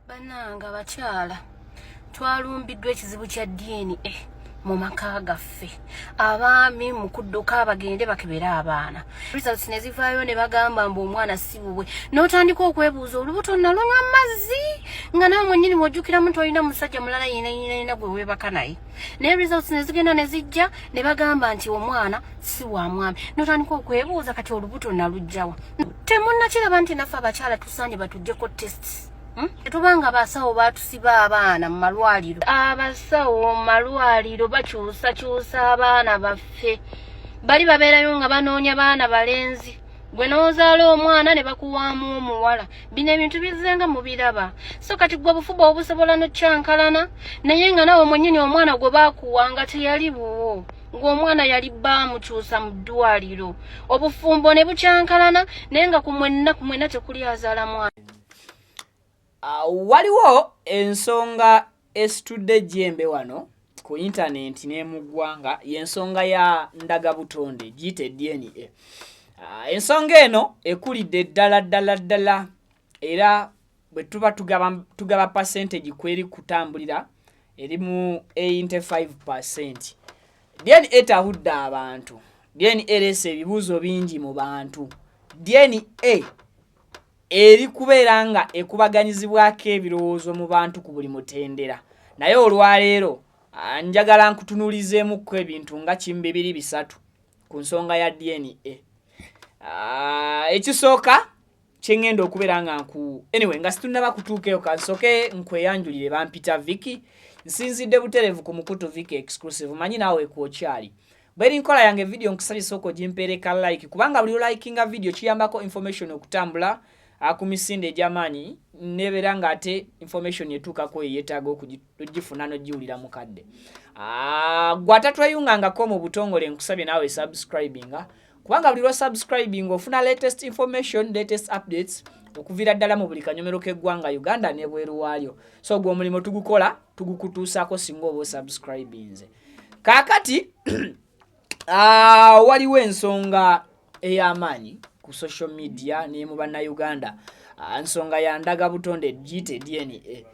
Bannange abakyala, twalumbiddwa ekizibu kya DNA mu maka gaffe. Abaami mu kudduka bagende bakebere abaana, results ne zivaayo ne bagamba mbu omwana si bubwe. N'otandika okwebuuza, olubuto nalunywa mazzi? Nga nawe mwennyini wojjukiramu nti olina musajja mulala yina yina yina gwe weebaka naye. Naye results ne zigenda ne zijja ne bagamba nti omwana si wa mwami. N'otandika okwebuuza, kati olubuto naluggyawa? Temunnakiraba nti naffe abakyala tusaanye batuggyeko tests, Tetubanga basawo batusiba abaana mu malwaliro. Abasawo mu malwaliro bakyusakyusa abaana baffe. Bali babeerayo nga banoonya baana balenzi, gwe n'ozaala omwana ne bakuwaamu omuwala. Bino ebintu bizzenga mubiraba. So kati gwe obufuba obusobola nokyankalana, naye nga nawe mwennyini omwana gwe baakuwa nga teyali buwo, ng'omwana yali baamukyusa mu ddwaliro, obufumbo ne bukyankalana, naye nga ku mwenna ku mwenna tekuli azaala mwana. Waliwo ensonga esitudde ejjembe wano ku intaneti ne mu ggwanga, y'ensonga ya ndagabutonde, giyite DNA. Ensonga eno ekulidde ddala ddala ddala, era bwe tuba tugaba percentage kweri kutambulira eri mu 85%. DNA etabudde abantu, DNA ereese ebibuuzo bingi mu bantu, DNA eri kubeera nga ekubaganyizibwako ebirowoozo mu bantu ku buli mutendera. Naye olwaleero njagala nkutunuulizeemukko ebintu nga kimu, bibiri, bisatu ku nsonga ya DNA. Ekisooka kyeŋŋenda okubeera nga nku, anyway, nga situnnaba kutuuka eyo, kansooke nkweyanjulire. Bampita Vicky, nsinzidde butereevu ku mukutu Vicky Exclusive. Manyi naawe kwokyali. Bweri nkola yange, video nkusabye sooka ogimpeereka like, kubanga buli olikinga video kiyambako information okutambula ku misinde egy'amaanyi, nebeera ng'ate information etuukako eyeetaaga okugifuna n'ogiwulira mu kadde. Gwe atatweyungangako mu butongole, nkusabye naawe subscribinga, kubanga buli lwosubscribing ofuna latest information, latest updates okuviira ddala mu buli kanyomero k'eggwanga Uganda n'ebweru waalyo. So gwe omulimu tugukola, tugukutuusaako singa oba osubscribinze. Kaakati waliwo ensonga ey'amaanyi ku social media ne mu bannayuganda, nsonga ya ndaga butonde, giyite DNA.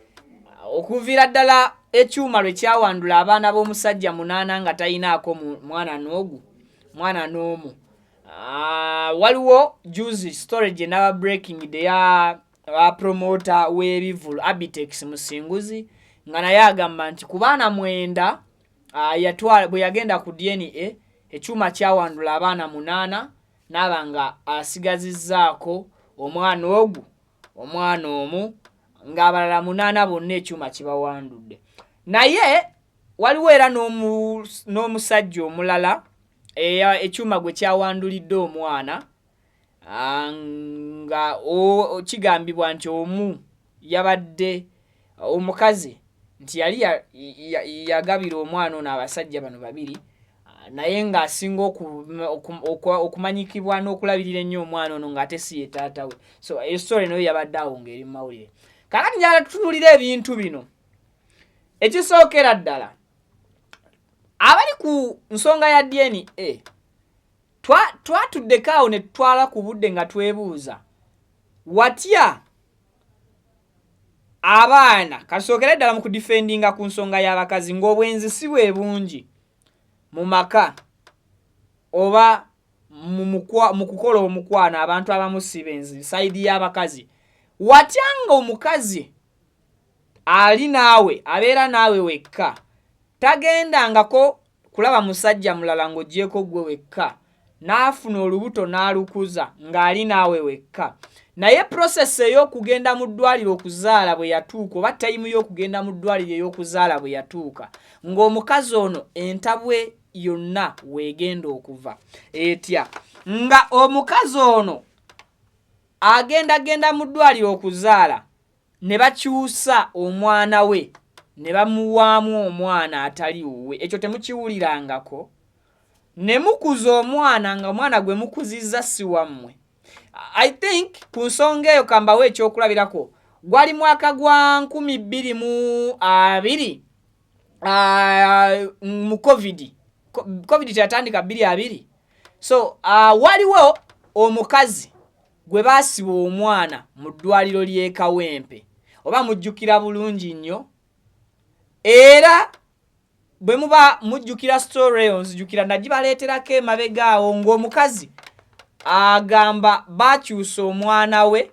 Okuviira ddala ekyuma lwe kyawandula abaana b'omusajja munaana nga talinaako mwana n'ogu, mwana n'omu. Waliwo juzi story gye naba breaking the ya promoter w'ebivulu Abitex Musinguzi, nga naye agamba nti ku baana 9 yatwala, bwe yagenda ku DNA ekyuma kyawandula abaana munaana, n'aba nga asigazizzaako omwana ogu, omwana omu, ng'abalala munaana bonna ekyuma kibawandudde. Naye waliwo era n'omusajja omulala ekyuma gwe kyawandulidde omwana, nga kigambibwa nti omu yabadde omukazi, nti yali yagabira omwana ono abasajja bano babiri, naye ng'asinga okumanyikibwa n'okulabirira ennyo omwana ono ng'ate si ye taata we. So eyo story nayo yabadde awo ng'eri mu mawulire. Kakati njagala tutunulira ebintu bino. Ekisookera ddala, abali ku nsonga ya DNA, twatuddeko awo ne tutwala ku budde nga twebuuza watya abaana. Kasookere ddala mu kudifendinga ku nsonga y'abakazi, ng'obwenzi si bwe bungi mu maka oba mu kukola omukwano, abantu abamu si benzi. Side y'abakazi, watya nga omukazi ali naawe, abeera naawe wekka, tagendangako kulaba musajja mulala ng'oggyeko ggwe wekka, n'afuna olubuto n'alukuza ng'ali naawe wekka, naye process ey'okugenda mu ddwaliro okuzaala bwe yatuuka, oba time y'okugenda mu ddwaliro ey'okuzaala bwe yatuuka, ng'omukazi ono entabwe yonna weegenda okuva etya, nga omukazi ono agendagenda mu ddwaliro okuzaala ne bakyusa omwana we ne bamuwaamu omwana atali wuwe? Ekyo temukiwulirangako? Ne mukuza omwana nga omwana gwe mukuzizza si wammwe. I think ku nsonga eyo kambawo ekyokulabirako. Gwali mwaka gwa 2020. Mu COVID, COVID teyatandika 2020. So waliwo omukazi gwe baasiba omwana mu ddwaliro ly'e Kawempe, oba mujjukira bulungi nnyo. Era bwe muba mujjukira story eyo, nzijukira nagibaleeterako emabega awo, ng'omukazi agamba baakyusa omwana we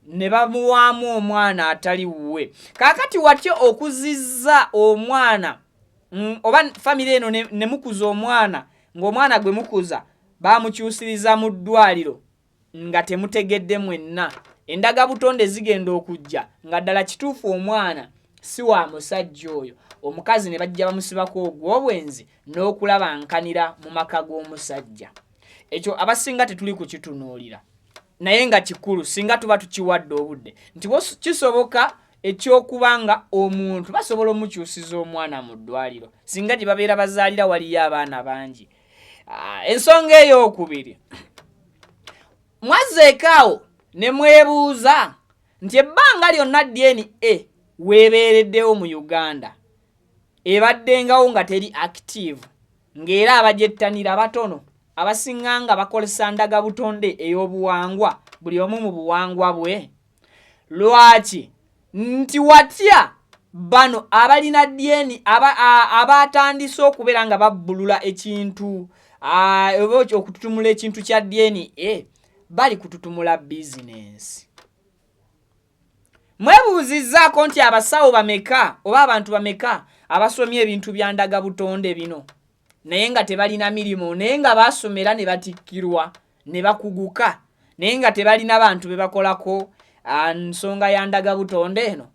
ne bamuwaamu omwana atali wuwe. Kaakati watyo okuzizza omwana, oba famire eno ne mukuza omwana, ng'omwana gwe mukuza baamukyusiriza mu ddwaliro nga temutegedde mwenna, endagabutonde zigenda okujja nga ddala kituufu omwana si wa musajja oyo. Omukazi ne bajja bamusibako ogw'obwenzi n'okulaba nkanira mu maka g'omusajja. Ekyo abasinga tetuli kukitunuulira, naye nga kikulu singa tuba tukiwadde obudde nti kisoboka ekyokuba nga omuntu basobola omukyusiza omwana mu ddwaliro singa gye babeera bazaalira waliyo abaana bangi. Ensonga eyokubiri, mwazzeeko awo ne mwebuuza nti ebbanga lyonna DNA weebeereddewo mu Uganda, ebaddengawo nga teri active, ng'era abagyettanira batono, abasinga nga bakozesa ndagabutonde ey'obuwangwa, buli omu mu buwangwa bwe. Lwaki nti watya bano abalina DNA abatandise okubeera nga babbulula ekintu oba okututumula ekintu kya DNA, bali kututumula bizinensi? Mwebuuzizzaako nti abasawo bameka oba abantu bameka abasomye ebintu bya ndagabutonde bino naye nga tebalina mirimu, naye nga basomera ne batikkirwa ne bakuguka, naye nga tebalina bantu be bakolako nsonga ya ndagabutonde eno?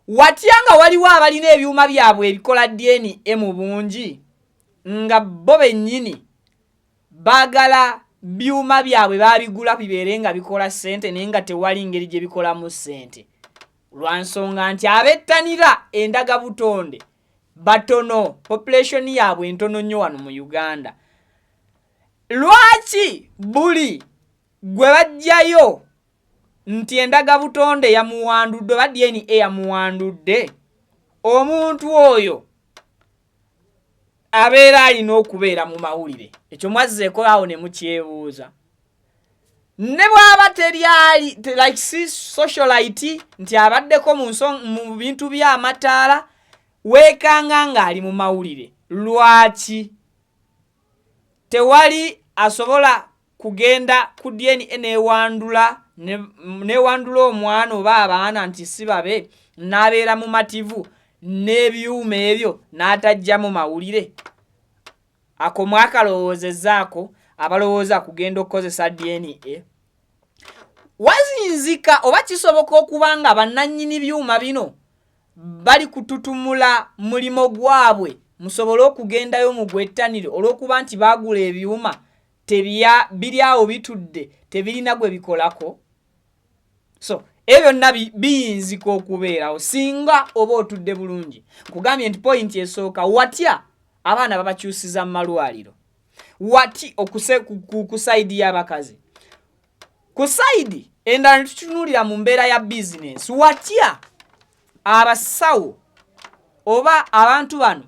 Watya nga waliwo abalina ebyuma byabwe ebikola DNA mu bungi, nga bo bennyini baagala byuma byabwe babigula bibeere nga bikola ssente, naye nga tewali ngeri gye bikolamu ssente lwa nsonga nti abettanira endagabutonde batono, population yaabwe ntono nnyo wano mu Uganda? Lwaki buli gwe bajjayo nti endagabutonde yamuwandudde oba DNA yamuwandudde, omuntu oyo abeera alina okubeera mu mawulire? Ekyo mwazzeeko awo ne mukyebuuza? Ne bw'aba teryali like si socialite nti abaddeko mu bintu by'amataala, weekanga ng'ali mu mawulire. Lwaki tewali asobola kugenda ku DNA newandula newandula omwana oba abaana nti si babe, n'abeera mumativu n'ebyuma ebyo n'atajja mu mawulire? Ako mwakalowoozezaako abalowooza kugenda okukozesa DNA? Wazinzika oba kisoboka okuba nga bannannyini byuma bino bali kututumula mulimo gwabwe musobole okugendayo mu gwettanire, olw'okuba nti baagula ebyuma tebya biri awo bitudde, tebirina gwe bikolako? So ebyo byonna biyinzika okubeerawo singa oba otudde bulungi. Nkugambye nti point esooka, watya abaana babakyusiza mu malwaliro? Wati ku side y'abakazi, ku side endala ne tutunuulira mu mbeera ya bizinensi, watya abasawo oba abantu bano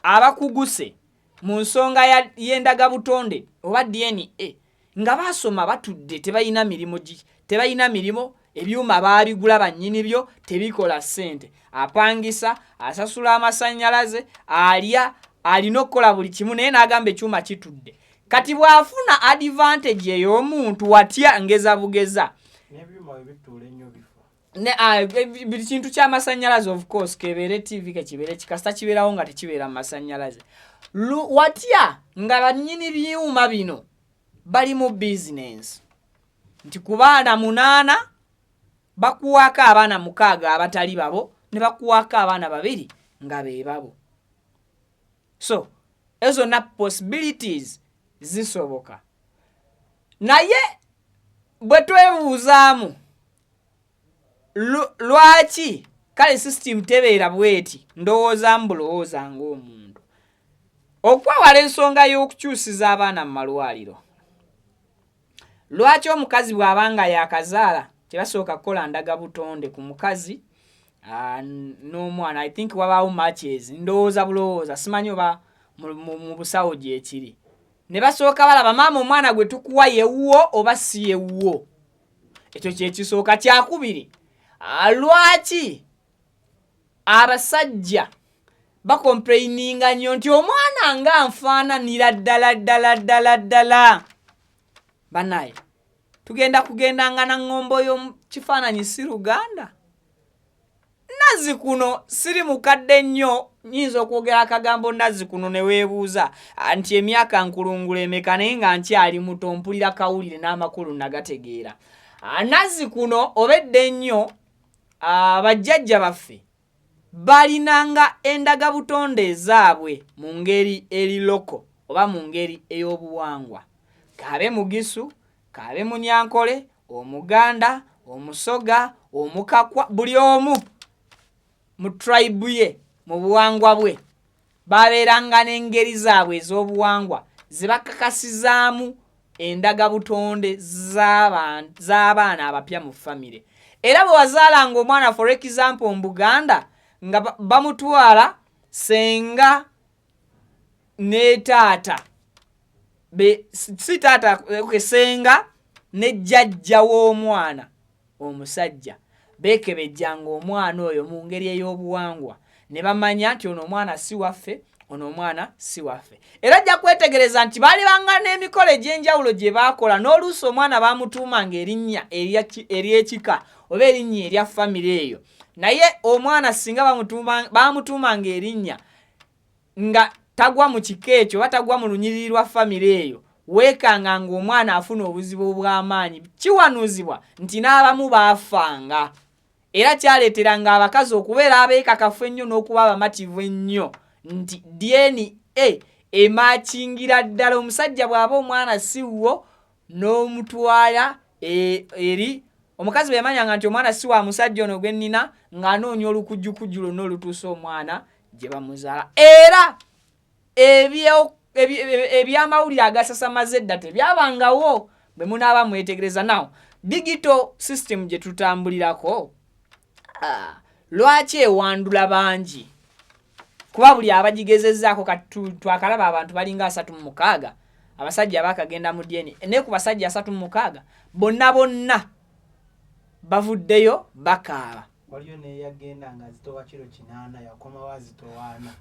abakuguse mu nsonga y'endagabutonde oba DNA nga basoma batudde tebalina mirimu, tebalina mirimu, ebyuma baabigula, bannyini byo tebikola ssente, apangisa, asasula amasannyalaze, alya, alina okukola buli kimu, naye n'agamba ekyuma kitudde. Kati bw'afuna advantage ey'omuntu, watya ngeza bugeza N'ebyuma bwe bituula ennyo bifa. Ne buli kintu ky'amasannyalaze, of course, kebeere TV, kekibeere kikasita kibeerawo nga tekibeera mu masannyalaze. Watya nga bannyini byuma bino bali mu bizinensi nti ku baana munaana bakuwaako abaana 6 abatali babo, ne bakuwaako abaana 2 nga be babo? So ezo zonna possibilities zisoboka, naye bwe twebuuzaamu lwaki kale system tebeera bweti, ndowoozaamu bulowooza ng'omuntu okwewala ensonga y'okukyusiza abaana mu malwaliro. Lwaki omukazi bw'aba nga yakazaala tebasooka kukola ndagabutonde ku mukazi? N'omwana I think wabaawo matches, ndowooza bulowooza, simanyi oba mu busawo gyekiri, ne basooka balaba maama omwana gwe tukuwa yewuwo oba si yewuwo. Ekyo kyekisooka. Kyakubiri, lwaki abasajja bacomplaininga nnyo nti omwana nga nfaananira ddala ddala ddala ddala? Banaye, tugenda kugendanga na ŋŋombo y'omukifaananyi, si Luganda. Nazzi kuno siri mukadde nnyo, nyinza okwogera akagambo nazzi kuno ne weebuuza nti emyaka nkulungula emeka, naye nga nkyali muto, mpulira kawulire n'amakulu nagategeera. Nazzi kuno obedde ennyo, bajjajja baffe balinanga endagabutonde ezaabwe mu ngeri eri local oba mu ngeri ey'obuwangwa, kaabe Mugisu, kaabe Munyankole, Omuganda, Omusoga, Omukakwa, buli omu mu tribe ye, mu buwangwa bwe, babeeranga n'engeri zaabwe ez'obuwangwa ze bakakasizaamu endagabutonde z'abaana abapya mu famire. Era bwe wazaalanga omwana, for example mu Buganda, nga bamutwala senga ne taata be, si taata, okay, senga ne jjajja w'omwana omusajja beekebejjanga omwana oyo mu ngeri ey'obuwangwa ne bamanya nti ono omwana si waffe, ono omwana si waffe. Era ajja kwetegereza nti baalibanga n'emikolo egy'enjawulo gye baakola, n'oluusi omwana baamutuumanga erinnya ery'ekika oba erinnya erya famire eyo. Naye omwana singa baamutuumanga erinnya nga tagwa mu kika ekyo oba tagwa mu lunyiriri lwa famire eyo, weekanga ng'omwana afuna obuzibu obw'amaanyi. Kiwanuuzibwa nti n'abamu baafanga. Era kyaleeteranga abakazi okubeera abeekakafu ennyo n'okuba abamativu ennyo nti DNA ematchingira ddala. Omusajja bw'aba omwana si wo n'omutwala eri omukazi, bwe yamanyanga nti omwana si wa musajja ono gwe nnina, ng'anoonya olukujjukujju lwonna olutuusa omwana gye bamuzaala. Era ebyamawulire agasasamaza edda tebyabangawo, bwe munaaba mwetegereza. Now digital system gye tutambulirako, lwaki ewandula bangi? Kuba buli abagigezezzaako kati twakalaba abantu balinga 36 abasajja bakagenda mu DNA, naye ku basajja 36 bonna bonna bavuddeyo bakaaba. Waliyo neyagenda nga azitowa kiro 80, yakomawo azitowaana.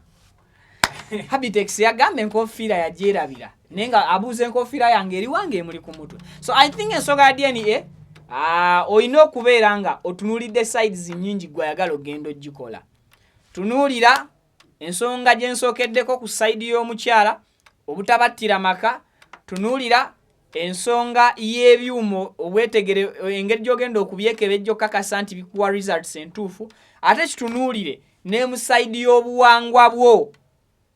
Habitex yagamba enkofiira yagyerabira, naye nga abuuza enkofiira yange eri wange emuli ku mutwe. So I think ensonga ya DNA, olina okubeera nga otunuulidde sides nyingi. Gwe ayagala ogenda ogikola, tunuulira ensonga gye nsookeddeko ku side y'omukyala obutabattira maka, tunuulira ensonga y'ebyuma, obwetegere engeri gy'ogenda okubyekebejja okukakasa nti bikuwa results entuufu, ate kitunuulire ne mu side y'obuwangwa bwo,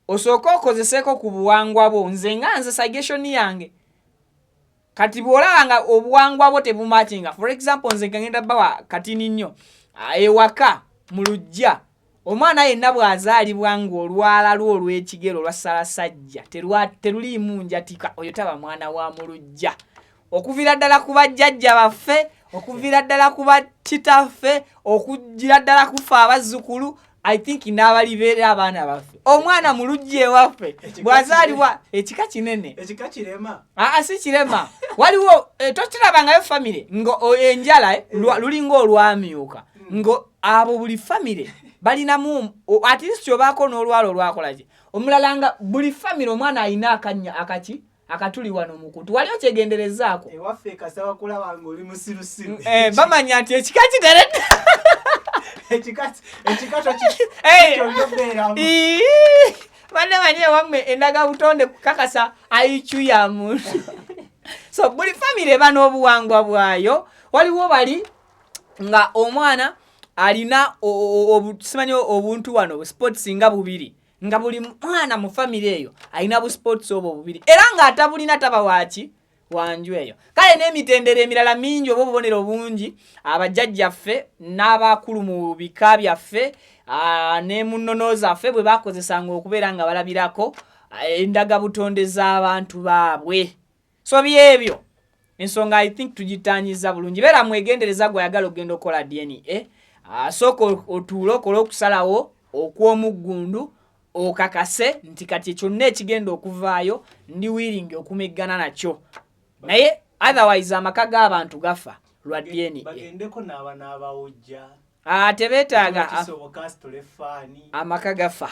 osooke okozeseeko ku buwangwa bwo. Nze nga nze suggestion yange kati, bw'olaba nga obuwangwa bwo tebumatchinga, for example nze ngenda bawa katini nnyo, ewaka mu luggya omwana yenna bw'azaalibwa ng'olwala lwo olw'ekigere olwa ssalasajja teruliimu njatika, oyo taba mwana wa mu luggya. Okuviira ddala ku bajjajja baffe, okuviira ddala ku bakitaffe, okugira ddala kufa abazzukulu, I think n'abalibeera abaana baffe, omwana mu luggya ewaffe bw'azaalibwa, ekika kinene. Ekika kirema. Aa, si kirema. Waliwo tokirabangayo famire nga enjala lulinga olwamyuka, nga abo buli famire balinamu at least obaako n'olwala olwakola ki omulala, nga buli famire omwana alina akannya akaki akatuli wano mukutu. Wali okyegenderezaako? Ewaffe kasaba kulaba ng'oli musirusiru. Bamanya nti ekika kiteredde. Ekika tokibeeramu. Ii, banne manye ewammwe endagabutonde kukakasa IQ ya muntu. So buli famire eba n'obuwangwa bwayo. Waliwo bali nga omwana alina simanyi obuntu wano buspots nga bubiri, nga buli mwana mu famire eyo alina buspots obwo bubiri, era ng'atabulina taba waki wanju eyo. Kale n'emitendera emirala mingi oba obubonero bungi abajjajjaffe n'abakulu mu bika byaffe, ne mu nnono zaffe bwe bakozesanga okubeera nga balabirako endagabutonde z'abantu baabwe. So byebyo ensonga, I think tugitanyiza bulungi. Beera mwegendereza gwe ayagala okugenda okukola DNA. Sooka otuule okole okusalawo okw'omuggundu, okakase nti kati kyonna ekigenda okuvaayo ndi willing okumeggana nakyo, naye otherwise amaka g'abantu gafa lwa DNA. Bagendeko n'aba n'abawujja. Ah, tebeetaaga. Kisoboka asitule faani. Amaka gafa.